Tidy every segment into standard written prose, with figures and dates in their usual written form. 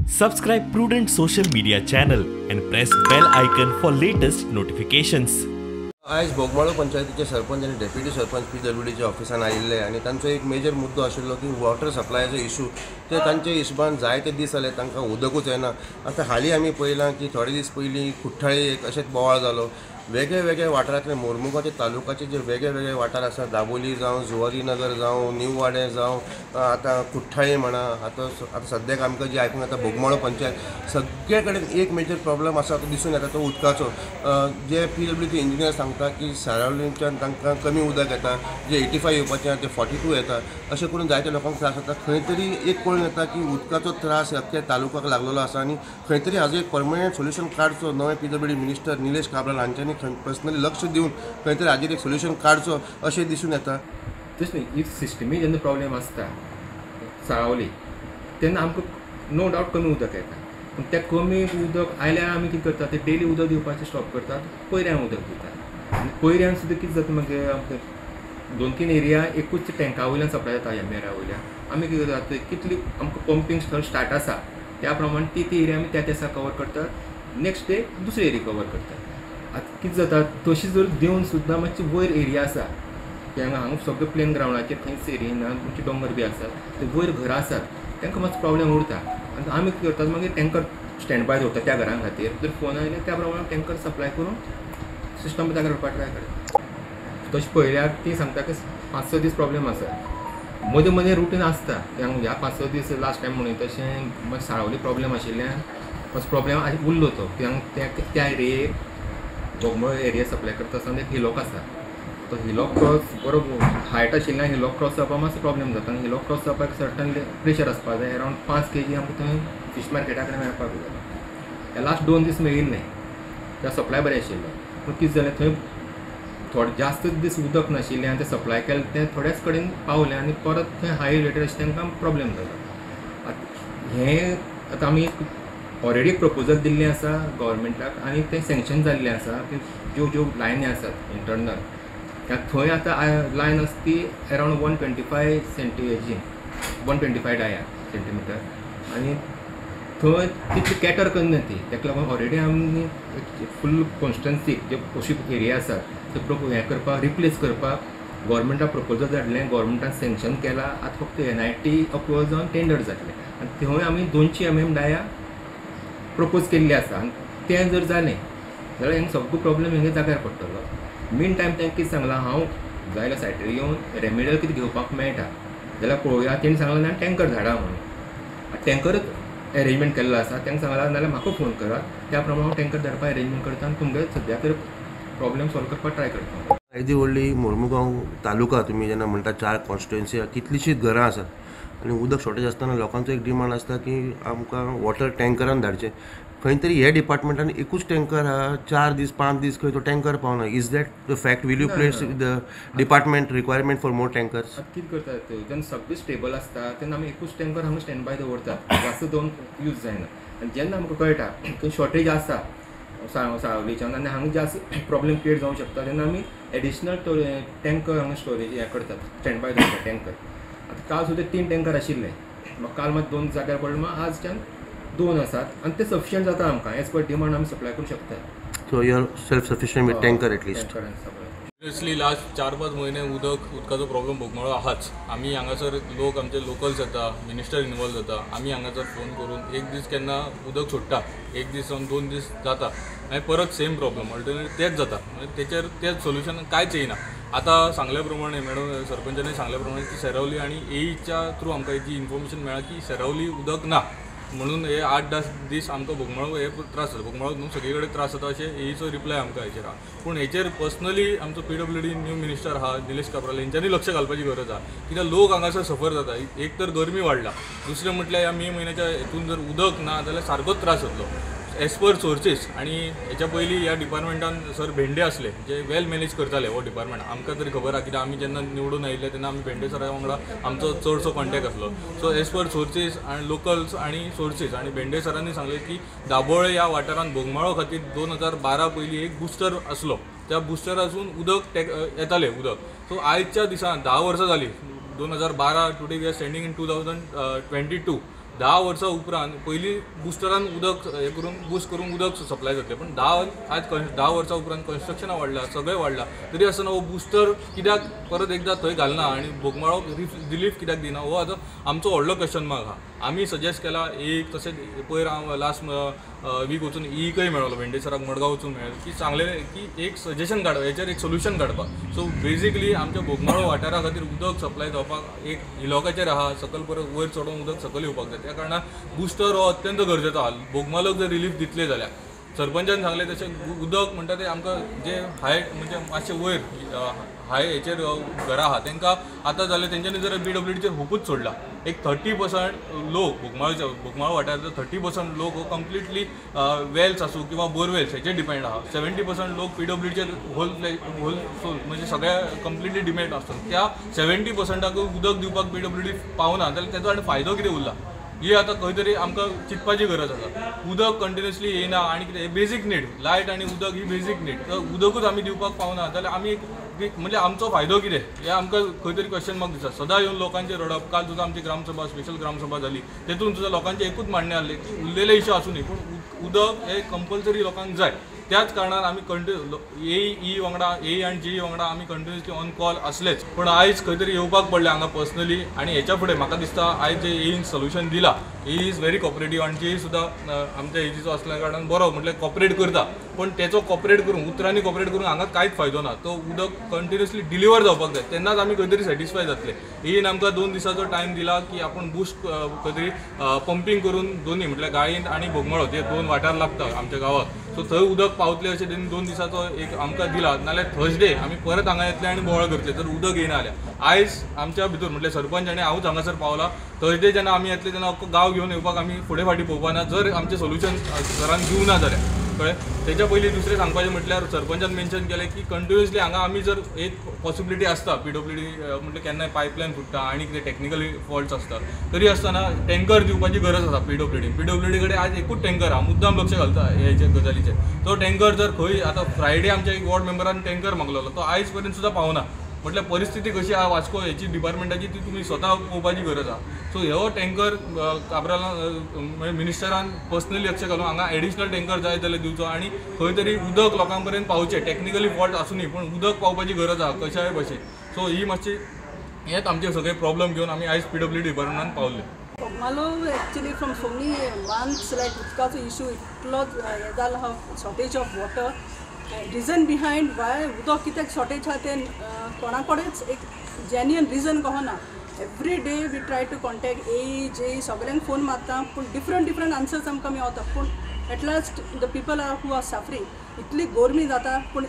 Subscribe Prudent Social Media channel and press bell icon for latest notifications. आयज बोगमाळो पंचायतीचे सरपंच आनी deputy sarpanch पीडब्ल्यूडीच्या ऑफिसान आयिल्ले आनी तांचो एक मेजर मुद्दो आशिल्लो की वॉटर सप्लायाचो इशू. ते तांचे हिशोबान जायते दीस जाले तांकां उदकूच येना. आतां हालीं आमी पळयलां की थोडे दीस पयलीं कुठ्ठाळी एक अशेंच बोवाळ जालो. वेगळे वेगळे वाठारांतले मोरमुगांवचे तालुकाचे जे वेगळे वेगळे वाठार आसा, दाबोली जावं, जुवारी नगर जावं, न्यू वाडे जावं, आतां कुठ्ठाळी म्हणा, आतां आतां सद्याक आमकां जे आयकूंक येता बोगमाळो पंचायत, सगळे कडेन एक मेजर प्रॉब्लम आसा तो दिसून येता तो उदकाचो. जे पीडब्ल्यूडी इंजिनियर सांगता की सारावलीच्यान तांकां कमी उदक येता, जे 85 येवपाचें ते 42 येता, अशें करून जायते लोकांक त्रास जाता. खंय तरी एक कळून येता की उदकाचो त्रास अख्ख्या तालुक्याक लागलेलो आसा आनी खंय तरी हाजो एक परमनंट सोल्युशन काडचो. नवे पीडब्ल्यूडी मिनिस्टर निलेश काब्राल हांच्यांनी पर्सनली लक्ष दिवन खंय तरी हाजेर एक सोल्युशन काडचो अशें दिसून येता. तशें न्ही, if सिस्टमी जेन्ना प्रॉब्लेम आसता साळावली तेन्ना आमकां नो डावट कमी उदक येता, पूण तें कमी उदक आयल्यार आमी कितें करता, तें डेली उदक दिवपाचें स्टॉप करतात, पयऱ्यान उदक दितात. आनी पयऱ्यान सुद्दां कितें जाता मागीर आमकां 2-3 एरिया एकूच टँका वयल्यान सप्लाय जाता एमएरा वयल्यान. आमी कितें करतात, कितली आमकां पंपींग स्टार्ट आसा त्या प्रमाणे ती ती एरिया आमी त्या दिसा कवर करतात, नेक्स्ट डे दुसरी एरिया कवर करतात. आतां कितें जाता, तशी जर देवन सुद्दां मातशी वयर एरिया आसा, हांगा हांगा सगळे प्लेन ग्रावंडाचेर खंयच एरिया ना, तुमचे दोंगर बी आसात, ते वयर घरां आसात, तांकां मातसो प्रॉब्लेम उरता. आनी आमी कितें करतात मागीर टँकर स्टँड बाय दवरता त्या घरां खातीर, जर फोन आयले त्या प्रमाणे टँकर सप्लाय करून सिस्टम जाग्यार हाडपाक ट्राय करता. तशें पळयल्यार ती सांगता की 5-6 दीस प्रॉब्लेम आसा, मदीं मदीं रुटीन आसता. ह्या 5-6 दीस लास्ट टायम म्हणून तशें मातशें साळावली प्रॉब्लेम आशिल्ल्यान मातसो प्रॉब्लेम उरलो तो, कित्याक त्या एरियेक बोगमाळो एरिया सप्लाय करता आसतना एक हिलॉक आसा, तो हिलॉक क्रॉस बरो हायट आशिल्ल्यान हिलॉक क्रॉस जावपाक मातसो प्रॉब्लेम जाता. आनी हिलॉक क्रॉस जावपाक सर्टन प्रेशर आसपाक जाय, अरावंड 5 kg आमकां थंय फीश मार्केटा कडेन मेळपाक जाय. त्या लास्ट 2 दीस मेळिल्लें, त्या सप्लाय बरें आशिल्लो, पूण कितें जालें थंय थोडे जास्त दीस उदक नाशिल्लें आनी तें सप्लाय केलें तें थोड्याच कडेन पावलें आनी परत थंय हाय रेटेड अशें तांकां प्रॉब्लेम जालो. आतां हें आतां आमी ऑलरेडी प्रपोजल दिल्लें आसा गव्हर्मेंटाक आनी तें सँक्शन जाल्लें आसा की ज्यो ज्यो लायनी आसात इंटरनल, थंय आतां लायन आसा ती अरावंड 125 सेंटीजी 125 डाया सेंटीमिटर, आनी थंय तितली कॅटर करना ती. ताका लागून ऑलरेडी आमी फूल कॉन्स्टन्सी जे अशी एरिया आसात ते हें करपाक रिप्लेस करपाक गव्हर्मेंटाक प्रपोजल धाडलें, गव्हर्मेंटान सँक्शन केलां. आतां फक्त NIT approval जावन टेंडर जातलें आनी थंय आमी 200 mm डाया प्रपोज केल्ली आसा आनी तें जर जालें जाल्यार हेंका सगळो प्रॉब्लेम हेंगे जाग्यार पडटलो. मीन टायम तांकां कितें सांगलां, हांव जाल्यार सायटीर येवन रेमेडियल कितें घेवपाक मेळटा जाल्यार पळोवया. तेणी सांगलां ना टँकर धाडा म्हणून, टँकरच एरेंजमेंट केल्लो आसा. तांकां सांगलां नाल्यार म्हाका फोन करात, त्या प्रमाणे हांव टँकर धाडपाक एरेंजमेंट करता आनी तुमगे सद्या तर प्रॉब्लेम सॉल्व करपाक ट्राय करता. येदी व्हडली मोरमुगांव तालुका तुमी जेन्ना म्हणटा 4 कॉन्स्टिट्युएन्सी, कितलीशींच घरां आसात आनी उदक शॉर्टेज आसतना लोकांचो एक डिमांड आसता की आमकां वॉटर टँकरान धाडचें. खंय तरी हे डिपार्टमेंटान एकूच टँकर आहा, 4 दीस 5 दीस खंय तो टँकर पावना. Is that the fact? Will you place the department requirement for more tankers? कितें करतात जेन्ना सगळें स्टेबल आसता तेन्ना आमी एकूच टँकर हांगा स्टँड बाय दवरतात, जास्त दोन यूज जायना. आनी जेन्ना आमकां कळटा खंय शॉर्टेज आसा साळावलीच्यान आनी हांगा जास्त प्रॉब्लेम क्रिएट जावंक शकता तेन्ना आमी एडिशनल टँकर हांगा स्टोरेज हें करतात, स्टँड बाय दवरतात टँकर. आतां काल सुद्दां 3 टँकर आशिल्ले, म्हाका काल मात 2 जाग्यार पडले, मात आजच्यान 2 आसात आनी ते सफिशियंट जाता आमकां, एज पर डिमांड आमी सप्लाय करूंक शकतात. So you are self sufficient with tanker at least? Seriously last 4-5 म्हयने उदकाचो प्रॉब्लेम बोगमाळो आहाच. आमी हांगासर लोक आमचे लोकल्स येता, मिनिस्टर इनवॉल्व जाता, आमी हांगासर फोन करून एक दीस केन्ना उदक सोडटा, एक दीस जावन 2 दीस जाता, मागीर परत सेम प्रॉब्लेम अल्टरनेट तेच जाता. मागीर तेचेर तेच सोल्युशन कांयच येयना. आतां सांगल्या प्रमाणे मॅडम सरपंचानी सांगल्या प्रमाणे की सेरावली आनी एईच्या थ्रू आमकां जी इन्फॉर्मेशन मेळ्ळा की सेरावली उदक ना म्हणून हे 8-10 दीस आमकां बोगमाळो हे त्रास जाता. बोगमाळो न्हू सगळे कडेन त्रास जाता अशें एईचो रिप्लाय आमकां हेचेर आहा. पूण हेचेर पर्सनली आमचो पीडब्ल्यूडी न्यू मिनिस्टर आहा निलेश काब्राल हेंच्यांनी लक्ष घालपाची गरज आहा, कित्याक लोक हांगासर सफर जाता. एक तर गरमी वाडला, दुसरें म्हटल्यार ह्या मे म्हयन्याच्या हेतून जर उदक ना जाल्यार सारकोच त्रास जातलो एज पर सोर्सीस. आनी हेच्या पयलीं ह्या डिपार्टमेंटान सर भेंडे आसले जे वेल मॅनेज करताले हो डिपार्टमेंट. आमकां तरी खबर आहा कित्याक आमी जेन्ना निवडून आयिल्ले तेन्ना आमी भेंडे सरा वांगडा आमचो चडसो कॉन्टेक्ट आसलो. सो एज पर सोर्सीस आनी लोकल्स आनी सोर्सीस आनी भेंडे सरांनी सांगलें की दाबोळे ह्या वाठारांत बोगमाळो खातीर 2012 पयलीं एक बुस्टर आसलो, त्या बुस्टरासून उदक येतालें उदक. सो आयच्या दिसा 10 वर्सां जालीं, 2012 today we are standing in 2022. 10 वर्सां उपरांत पयलीं बुस्टरान उदक हें करून बुस्ट करून उदक सप्लाय जातलें, पण 10 वर्सां उपरांत कन्स्ट्रक्शनां वाडलां, सगळें वाडलां, तरी आसतना हो बुस्टर कित्याक परत एकदां थंय घालना आनी बोगमाळोक रिलीफ कित्याक दिना हो आतां आमचो व्हडलो क्वेश्चन मार्क आहा. आमी सजेस्ट केला एक, तशेंच पयर हांव लास्ट वीक वचून ईकय मेळ्ळो, भेंडे सराक मडगांव वचून मेळ्ळो की सांगलें की एक सजेशन काडप, हेचेर एक सोल्युशन काडपाक. सो बेजिकली आमच्या बोगमाळो वाठारा खातीर उदक सप्लाय जावपाक एक इलाकाचेर आहा, सकयल परत वयर चडोवन उदक सकयल येवपाक जाय, त्या कारणान बुस्टर हो अत्यंत गरजेचो आहा. बोगमाळोक जर रिलीफ दितले जाल्यार सरपंचान सांगलें तशें उदक म्हणटा तें आमकां जे हाय म्हणजे मातशें वयर हाय हेचेर घरां आहा तांकां आतां जालें तेंच्यांनी जर पी डब्ल्यू डीचेर हुपूच सोडला. एक 30% लोक बोगमाळोच्या बोगमाळो वाठाराचो 30% लोक हो कंप्लिटली वेल्स आसूं किंवा बोरवेल्स हेचेर डिपेंड आहा. 70% लोक पी डब्ल्यू डीचेर होल होल म्हणजे सगळ्या कंप्लिटली डिपेंड आसता. त्या 70%क उदक दिवपाक पी डब्ल्यू डी पावना जाल्यार तेजो आनी फायदो कितें उरला ही आतां खंय तरी आमकां चिंतपाची गरज आसा. उदक कंटिन्युअसली येयना आनी कितें बेजीक नीड, लायट आनी उदक ही बेजीक नीड, तर उदकूच आमी दिवपाक पावना जाल्यार आमी एक म्हणजे आमचो फायदो कितें हें आमकां खंय तरी क्वेश्चन मार्क दिसता. सदां येवन लोकांचें रडप. काल सुद्दां आमची ग्रामसभा, स्पेशल ग्रामसभा जाली, तेतून सुद्दां लोकांचें एकूच माणणें आहलें की उरलेले इशू आसूं न्ही पूण उदक हें कंपल्सरी लोकांक जाय. त्याच कारणान आमी कंटिन्यू ए ई वांगडा, ए आनी जे वांगडा आमी कंटिन्युअसली ऑन कॉल आसलेच, पूण आयज खंय तरी येवपाक पडलें हांगा पर्सनली. आनी हेच्या फुडें म्हाका दिसता आयज जे एईन सोल्युशन दिला, ए is very cooperative आनी जे सुद्दां आमच्या एजीचो आसल्या कारणान बरो म्हटल्यार कॉपरेट करता, पूण तेचो कॉपरेट करून उतरांनी कॉपरेट करून हांगा कांयच फायदो ना. तो उदक कंटिन्युअसली डिलिव्हर जावपाक जाय तेन्नाच आमी खंय तरी सॅटिस्फाय जातले. एईन आमकां 2 दिसाचो टायम दिला की आपूण बुस्ट खंय तरी पंपींग करून दोनी म्हटल्यार गाळीन आनी बोगमाळो ते 2 वाठार लागता आमच्या गांवाक, सो थंय उदक पावतलें अशें तेणी 2 दिसाचो एक आमकां दिला. नाल्यार थर्सडे आमी परत हांगा येतले आनी बोवाळ करतले जर उदक येयना जाल्यार. आयज आमच्या भितर म्हटल्यार सरपंच आनी हांवूच हांगासर पावला. थर्सडे जेन्ना आमी येतले तेन्ना अख्खो गांव घेवन येवपाक आमी फुडें फाटीं पळोवपा ना जर आमचें सोल्युशन सरान दिवना जाल्यार. कळ्ळें? तेच्या पयलीं दुसरें सांगपाचें म्हटल्यार सरपंचान मेन्शन केलें की कंटिन्युअसली हांगा आमी जर एक पॉसिबिलिटी आसता पी डब्ल्यू डी म्हटल्यार केन्नाय पायपलायन फुट्टा आनी कितें टॅक्निकल फॉल्ट्स आसता, तरी आसतना टँकर दिवपाची गरज आसा. पी डब्ल्यू डी कडेन आज एकूच टँकर आहा, मुद्दाम लक्ष घालता हेचे गजालीचेर. तो टँकर जर खंय आतां फ्रायडे आमच्या एक वॉर्ड मेंबरान टँकर मागलेलो तो आयज पर्यंत सुद्दां पावना. म्हटल्यार परिस्थिती कशी आहा वास्को हेची डिपार्टमेंटाची ती तुमी स्वता पळोवपाची गरज आहा. सो हो टँकर काब्रालान मिनिस्टरान पर्सनली लक्ष घालून हांगा एडिशनल टँकर जाय जाल्यार दिवचो आनी खंय तरी उदक लोकां पर्यंत पावचें. टॅक्निकली फॉल्ट आसूं न्ही पूण उदक पावपाची गरज आहा कशाय भशेन. सो ही मातशी हेच आमचे सगळे प्रॉब्लम घेवन आमी आयज पी डब्ल्यू डी डिपार्टमेंटान पावले. Bogmalo actually from so many months like उदकाचो इशू इतलो हें जाला आहा, shortage of water. Reason behind why उदक कित्याक शॉर्टेज आहा तें कोणा कडेच एक जेन्युइन रिजन कहो ना. Every day we try to contact A J सगळ्यांक फोन मारता पूण डिफरंट डिफरंट आन्सर्स आमकां मेवता, पूण at last the people are who are suffering. इतली गोरमी जाता पूण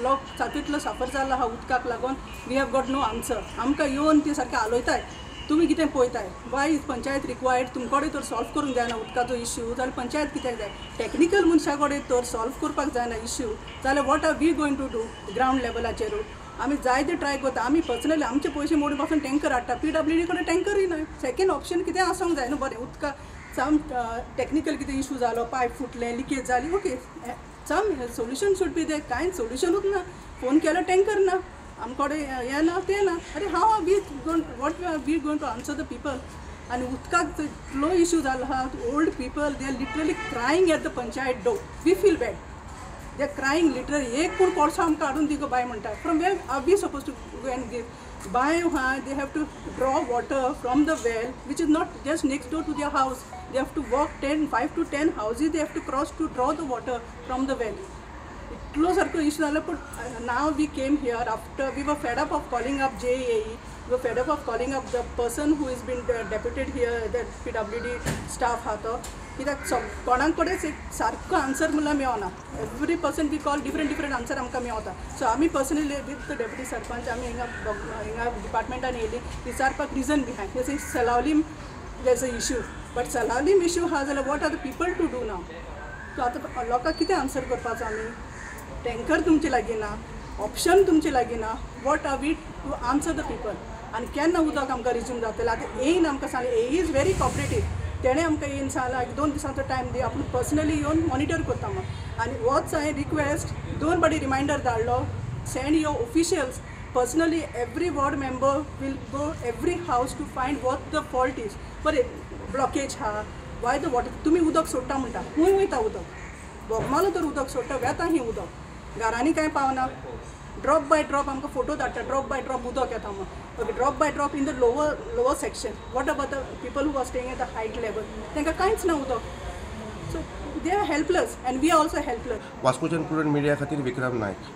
लोक सारको इतलो साफर जाला आहा उदकाक लागून. We have got no answer. आमकां येवन ती सारकें आलयताय तुमी कितें पळयताय, वाय is panchayat required, तुमचे कडेन तर सॉल्व करूंक जायना उदकाचो इश्यू जाल्यार पंचायत कित्याक जाय? टॅक्निकल मनशा कडेन तर सॉल्व करपाक जायना इश्यू जाल्यार what are we going to do ground लेवलाचेर? आमी जायते ट्राय करता. आमी पर्सनली आमचे पयशे मोडून पासून टँकर हाडटा, पी डब्ल्यू डी कडेन टँकरूय ना. सेकेंड ऑप्शन कितें आसूंक जाय न्हू. बरें उदका सम टॅक्निकल कितें इशू जालो, पायप फुटलें, लिकेज जाली, okay some solution should be there. कांय सोल्युशनूच ना. फोन केलो टँकर ना, आमकडे हें ना तें ना. अरे how are we going, what are we going to answer the people? आनी उदकाक इतलो इशू जालो आहा, old people they are literally crying at the panchayat door. We feel bad, they are crying literally. एक पूण कोळसो आमकां हाडून दी गो बाय म्हणटा. From where are we suppose to go and give बाय? हा, they have to draw water from the well which is not just next door to their house. They have to walk 5 to 10 houses they have to cross to draw the water from the well. इतलो सारको issue जालो. पूण now we came here after we were fed up of calling up J A, we were fed up of calling up the person who is been deputed here, the PWD staff आहा तो, कित्याक कोणाक कडेच एक सारको answer म्हणल्यार मेळना. Every person we call different different answer आमकां मेवता. सो आमी personally with the deputy sarpanch आमी हिंगा हिंगा डिपार्टमेंटान येयली विचारपाक रिजन बिहायंड. जशें Salaulim there is a issue, but Salaulim issue आहा जाल्यार what are the people to do now? So आतां लोकांक कितें आन्सर करपाचो आमी? टँकर तुमचे लागीं ना, ऑप्शन तुमचे लागीं ना, what are we to answer the people? आनी केन्ना उदक आमकां रिज्यूम जातलें? आतां एईन आमकां सांगलें, AE is very cooperative, तेणें आमकां येवन सांगलां 2 दिसांचो टायम दी, आपूण पर्सनली येवन मॉनिटर करता म्हूण. आनी होच हांवें रिक्वेस्ट 2 फावटी रिमायंडर धाडलो, send your officials personally, every ward member will go every house to find what the fault is. बरें ब्लॉकेज आहा, वाय the water तुमी उदक सोडटा म्हणटा, खूंय वयता उदक? बोगमालो तर उदक सोडटा, वेता ही उदक घरांनी कांय पावना. ड्रॉप बाय ड्रॉप आमकां फोटो धाडटा, ड्रॉप बाय ड्रॉप उदक येता म्हण. Okay, drop by drop in the lower section. What about the people who are staying at the height level? तांकां कांयच ना उदक. So they are helpless and we are also helpless. वास्कोच्यान Prudent media खातीर विक्रम नायक.